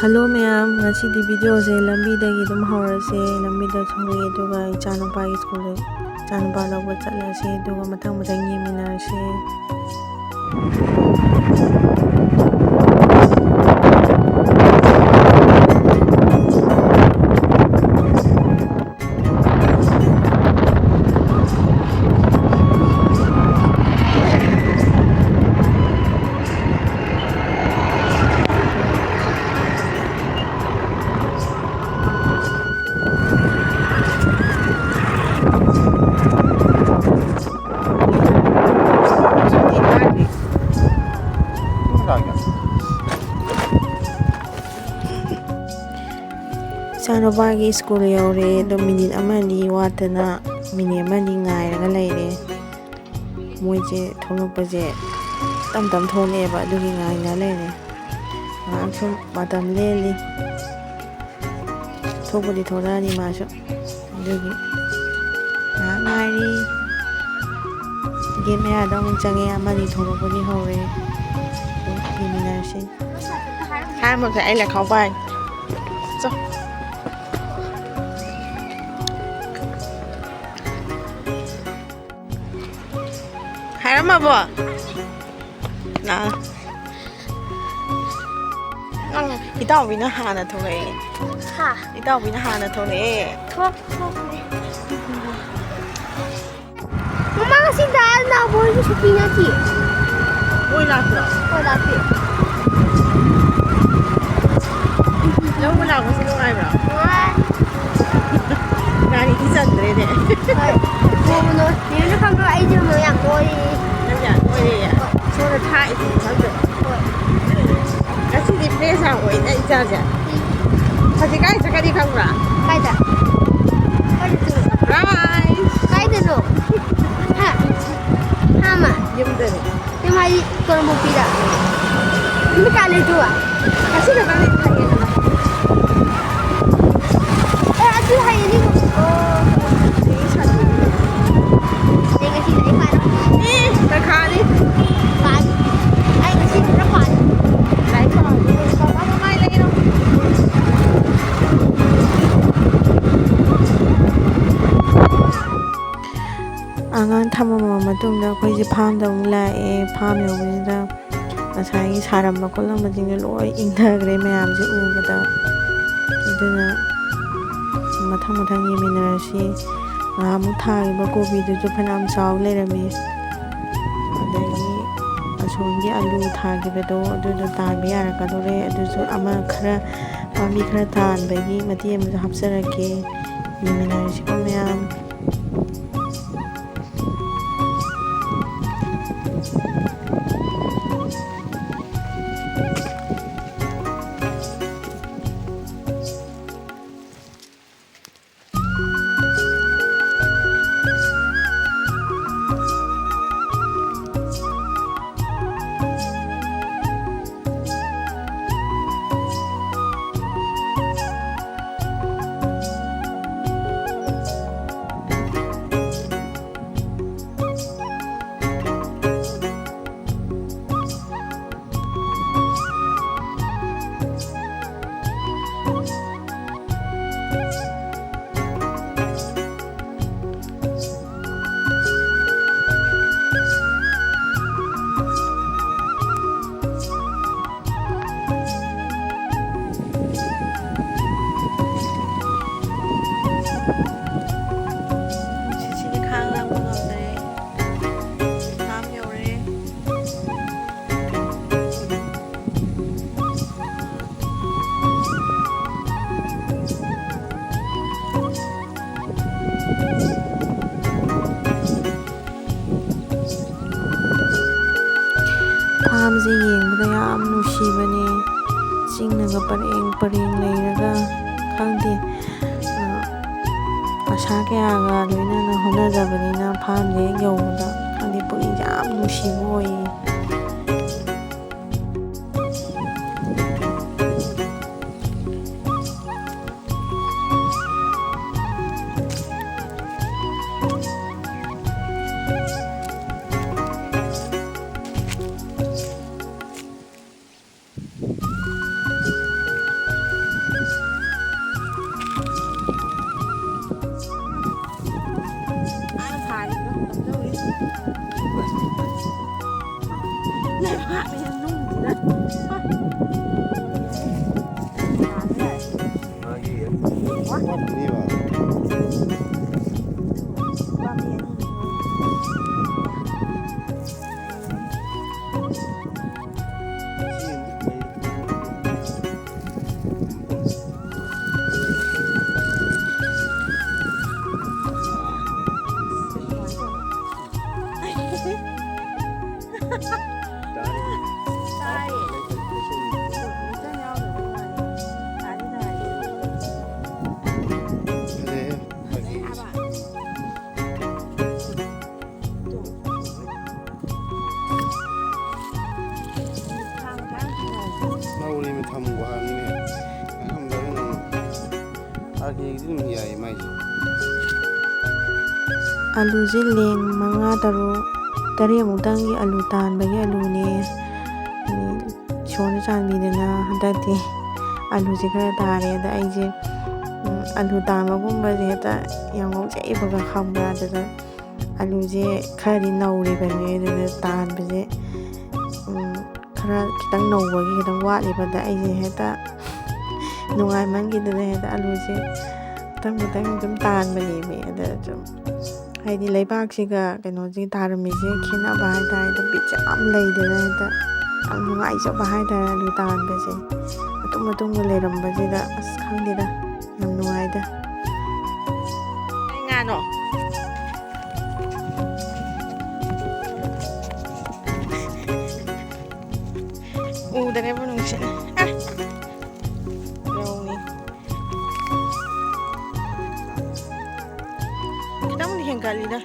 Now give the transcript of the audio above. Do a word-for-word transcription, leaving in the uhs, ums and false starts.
Hello ꯃꯌꯥꯝ, ꯉꯁꯤꯗꯤ ꯚꯤꯗꯤꯑꯣꯁꯦ ꯂꯝꯕꯤꯗꯒꯤ ꯑꯗꯨꯝ ꯍꯧꯔꯁꯦ꯫ ꯂꯝꯕꯤꯗ ꯊꯣꯛꯂꯛꯑꯦ, ꯑꯗꯨꯒ ꯏꯆꯥꯅꯨꯄꯥꯒꯤ ꯁ꯭ꯀꯨꯜꯗ ꯏꯆꯥꯅꯨꯄꯥ ꯂꯧꯕ ꯆꯠꯂꯁꯦ, ꯑꯗꯨꯒ ꯃꯊꯪ ꯃꯊꯪ ꯌꯦꯡꯃꯤꯟꯅꯔꯁꯦ꯫ ꯏꯆꯥꯅꯨꯄꯥꯒꯤ ꯁ꯭ꯀꯨꯜ ꯌꯧꯔꯦ꯫ ꯑꯗꯣ ꯃꯤꯅꯤꯠ ꯑꯃ ꯑꯅꯤ ꯋꯥꯠꯇꯅ, ꯃꯤꯅꯤꯠ ꯑꯃ ꯑꯅꯤ ꯉꯥꯏꯔꯒ ꯂꯩꯔꯦ꯫ ꯃꯣꯏꯁꯦ ꯊꯣꯛꯂꯛꯄꯁꯦ ꯇꯞ ꯇꯞ ꯊꯣꯛꯂꯛꯑꯦꯕ, ꯑꯗꯨꯒꯤ ꯉꯥꯏꯅ ꯂꯩꯔꯦ꯫ ꯉꯥꯏꯍꯥꯛ ꯁꯨꯝ ꯃꯇꯝ ꯂꯦꯜꯂꯤ꯫ ꯊꯣꯛꯄꯨꯗꯤ ꯊꯣꯛꯂꯛꯑꯅꯤ ꯃꯥꯁꯨ꯫ ꯑꯗꯨꯒꯤ ꯉꯥꯏꯍꯥꯛ ꯉꯥꯏꯔꯤ꯫ ꯒꯦꯠ ꯃꯌꯥꯗ ꯑꯃꯨꯛ ꯆꯪꯉꯦ, ꯑꯃꯅꯤ ꯊꯣꯛꯂꯛꯄꯗꯤ ꯍꯧꯔꯦ꯫ ꯑꯗꯨ ꯌꯦꯡꯃꯤꯟꯅꯔꯁꯤ꯫ ꯍꯥꯏꯔꯝꯃꯒꯦ ꯑꯩ ꯂꯩꯈꯥꯎ ꯄꯥꯏ꯫ ꯆꯣ꯫ ꯍꯥꯏꯔꯝꯃꯕꯣ? ꯂꯥꯛꯑꯣ꯫ ꯅꯪ ꯏꯇꯥꯎꯕꯤꯅ ꯍꯥꯟꯅ ꯊꯣꯛꯂꯛꯑꯦ꯫ ꯍꯥ? ꯏꯇꯥꯎꯕꯤꯅ ꯍꯥꯟꯅ ꯊꯣꯛꯂꯛꯑꯦ꯫ ꯊꯣꯛ-, ꯊꯣꯛꯂꯦ꯫ ꯃꯃꯥ, ꯉꯁꯤ ꯗꯥ ꯅꯥꯎꯕꯣꯏꯒꯤ ꯁꯨꯇꯤ ꯅꯠꯇꯦ꯫ ꯃꯣꯏ ꯂꯥꯛꯄ꯭ꯔꯣ? ꯍꯣꯏ, ꯂꯥꯛꯇꯦ꯫ ꯂꯧꯕ ꯂꯥꯛꯄꯁꯦ ꯅꯨꯡꯉꯥꯏꯕ꯭ꯔꯣ? ꯅꯨꯡꯉꯥꯏ꯫ ꯒꯥꯔꯤꯗꯤ ꯆꯟꯗ꯭ꯔꯦꯅꯦ꯫ ꯍꯣꯏ꯫ ꯅꯣꯡꯃ ꯅꯣꯏ-, ꯅꯦꯅꯦꯁꯨ ꯈꯪꯕ꯭ꯔꯣ? ꯑꯩꯁꯦ ꯍꯟꯗꯛ ꯌꯥꯝ ꯅꯣꯏꯔꯦ꯫ ꯅꯪ ꯌꯥꯝ ꯅꯣꯏꯔꯦ꯫ ꯍꯣꯏ꯫ ꯁꯣꯝꯗ ꯊꯥꯛꯏꯁꯤꯗꯤ ꯈꯪꯗ꯭ꯔꯣ? ꯍꯣꯏ꯫ ꯉꯁꯤꯗꯤ ꯐ꯭ꯔꯦꯁ ꯌꯥꯝ ꯑꯣꯏꯅ ꯏꯆꯥꯁꯦ꯫ ꯎꯝ꯫ ꯍꯧꯖꯤꯛ ꯀꯥꯏ ꯆꯠꯀꯅꯤ ꯈꯪꯕ꯭ꯔꯥ? ꯀꯥꯏꯗ? ꯀꯥꯏꯗ ꯆꯠꯇꯣꯏꯅꯣ? ꯁꯔꯄ꯭ꯔꯥꯏꯁ! ꯀꯥꯏꯗꯅꯣ? ꯍꯥ? ꯍꯥ, ꯃꯥ? ꯌꯨꯝꯗꯅꯦ꯫ ꯌꯨꯝ ꯍꯥꯏꯗꯤ ꯀꯣꯂꯝꯕꯣꯄꯤꯗ? ꯅꯨꯃꯤꯠ ꯀꯌꯥ ꯂꯩꯗꯣꯏꯕ? ꯉꯁꯤ ꯈꯛꯇꯪ ꯂꯩ ꯍꯌꯦꯡ ꯍꯜꯂꯛꯀꯅꯤ꯫ ꯑꯦ, ꯑꯗꯨ ꯍꯌꯦꯡꯗꯤ ꯑꯣ꯫ ꯍꯌꯦꯡ ꯁꯟꯗꯦꯅꯤ꯫ ꯑꯦ, ꯉꯁꯤꯗꯤ ꯑꯩ ꯄꯥꯔꯣꯏ꯫ ꯑꯦ, ꯄꯩꯈꯥꯅꯤ꯫ ꯄꯥꯅꯤ꯫ ꯑꯩ ꯉꯁꯤ ꯈꯔ ꯄꯥꯅꯤ꯫ ꯂꯥꯏꯔꯤꯛ ꯄꯥꯎ꯫ ꯄꯥꯄꯥ ꯃꯃꯥꯏ ꯂꯩꯔꯣ꯫ ꯊꯝꯃꯝꯃ ꯃꯇꯨꯡꯗ ꯑꯩꯈꯣꯏꯁꯦ ꯐꯥꯝꯗ ꯑꯃꯨꯛ ꯂꯥꯛꯑꯦ꯫ ꯐꯥꯝ ꯌꯧꯕꯁꯤꯗ ꯉꯁꯥꯏꯒꯤ ꯁꯥꯔꯝꯕ ꯈꯣꯠꯂꯝꯕꯁꯤꯡꯗꯣ ꯂꯣꯏ ꯏꯪꯊꯈ꯭ꯔꯦ ꯃꯌꯥꯝꯁꯦ ꯎꯕꯗ꯫ ꯑꯗꯨꯅ ꯃꯊꯪ ꯃꯊꯪ ꯌꯦꯡꯃꯤꯟꯅꯔꯁꯤ꯫ ꯉꯍꯥꯟꯃꯨꯛ ꯊꯥꯈꯤꯕ ꯀꯣꯕꯤꯗꯨꯁꯨ ꯐꯅꯌꯥꯝ ꯆꯥꯎ ꯂꯩꯔꯝꯃꯤ꯫ ꯑꯗꯒꯤ ꯑꯁꯣꯝꯒꯤ ꯑꯂꯨ ꯊꯥꯈꯤꯕꯗꯣ ꯑꯗꯨꯗꯣ ꯇꯥꯟꯕ ꯌꯥꯔꯛꯀꯗꯧꯔꯦ꯫ ꯑꯗꯨꯁꯨ ꯑꯃ ꯈꯔ, ꯄꯥꯝꯕꯤ ꯈꯔ ꯇꯥꯟꯕꯒꯤ ꯃꯇꯦꯛ ꯑꯃꯁꯨ ꯍꯥꯞꯆꯔꯛꯀꯦ꯫ ꯌꯦꯡꯃꯤꯟꯅꯔꯁꯤꯀꯣ ꯃꯌꯥꯝ꯫ ꯅꯨꯡꯁꯤꯠꯁꯤꯗꯤ ꯈꯥꯡ ꯂꯥꯡꯕ ꯉꯝꯗ꯭ꯔꯦ꯫ ꯐꯥꯝ ꯌꯧꯔꯦ꯫ ꯐꯥꯝꯁꯦ ꯌꯦꯡꯕꯗ ꯌꯥꯝ ꯅꯨꯡꯁꯤꯕꯅꯦ꯫ ꯆꯤꯡꯅꯒ ꯄꯔꯦꯡ ꯄꯔꯦꯡ ꯂꯩꯔꯒ, ꯈꯪꯗꯦ, ꯑ, ꯑꯁꯥ ꯀꯌꯥꯒ ꯂꯣꯏꯅꯅ ꯍꯣꯠꯅꯖꯕꯅꯤꯅ ꯐꯥꯝꯁꯦ ꯍꯦꯛ ꯌꯧꯕꯗ, ꯈꯪꯗꯦ, ꯄꯨꯛꯅꯤꯡꯁꯦ ꯌꯥꯝ ꯅꯨꯡꯁꯤꯕ ꯑꯣꯏꯌꯦ꯫ ꯑꯂꯨꯁꯦ ꯂꯦꯡ ꯃꯉꯥ, ꯇꯔꯨꯛ, ꯇꯔꯦꯠꯃꯨꯛꯇꯪꯒꯤ ꯑꯂꯨ ꯇꯥꯟꯕꯒꯤ ꯑꯂꯨꯅꯦ꯫ ꯎꯝ, ꯏꯁꯣꯔꯅ ꯆꯥꯟꯕꯤꯗꯅ ꯍꯟꯗꯛꯇꯤ ꯑꯂꯨꯁꯦ ꯈꯔ ꯇꯥꯔꯦ꯫ ꯑꯗ ꯑꯩꯁꯦ, ꯎꯝ, ꯑꯂꯨ ꯇꯥꯟꯕꯒꯨꯝꯕꯁꯦ ꯍꯦꯛꯇ ꯌꯥꯝ ꯉꯥꯎꯖꯩꯕꯒ ꯈꯪꯕ꯭ꯔꯥ? ꯑꯗꯨꯗ ꯑꯂꯨꯁꯦ ꯈꯔꯗꯤ ꯅꯧꯔꯤꯕꯅꯦ꯫ ꯑꯗꯨꯅ ꯇꯥꯟꯕꯁꯦ, ꯎꯝ, ꯈꯔ ꯈꯤꯇꯪ ꯅꯧꯕꯒꯤ ꯈꯤꯇꯪ ꯋꯥꯠꯂꯤꯕꯗ ꯑꯩꯁꯦ ꯍꯦꯛꯇ ꯅꯨꯡꯉꯥꯏꯃꯟꯈꯤꯗꯅ ꯍꯦꯛꯇ ꯑꯂꯨꯁꯦ ꯈꯤꯇꯪ ꯈꯤꯇꯪ ꯑꯗꯨꯝ ꯇꯥꯟꯕꯅꯦꯃꯤ꯫ ꯑꯗ ꯁꯨꯝ ꯍꯥꯏꯗꯤ ꯂꯩꯕꯥꯛꯁꯤꯒ ꯀꯩꯅꯣꯁꯤꯒ ꯇꯥꯔꯝꯃꯤꯁꯦ ꯈꯦꯠꯅꯕ ꯍꯥꯏꯇꯥꯔꯦ꯫ ꯑꯗ ꯕꯤꯠꯁꯦ ꯌꯥꯝ ꯂꯩꯗꯅ ꯍꯦꯛꯇ ꯌꯥꯝ ꯅꯨꯡꯉꯥꯏꯖꯕ ꯍꯥꯏꯇꯥꯔꯦ ꯑꯂꯨ ꯇꯥꯟꯕꯁꯦ꯫ ꯃꯇꯨꯝ ꯃꯇꯨꯝꯒ ꯂꯩꯔꯝꯕꯁꯤꯗ ꯑꯁ ꯈꯪꯗꯦꯗ, ꯌꯥꯝ ꯅꯨꯡꯉꯥꯏꯗ꯫ ꯀꯩ ꯉꯥꯅꯣ? ꯎꯗꯔꯦꯕꯨ ꯅꯨꯡꯁꯤꯠꯅ꯫ ꯑꯦ! ꯔꯧꯅꯤ꯫ ꯈꯤꯇꯪꯗꯤ ꯍꯦꯟꯒꯠꯂꯤꯗ꯫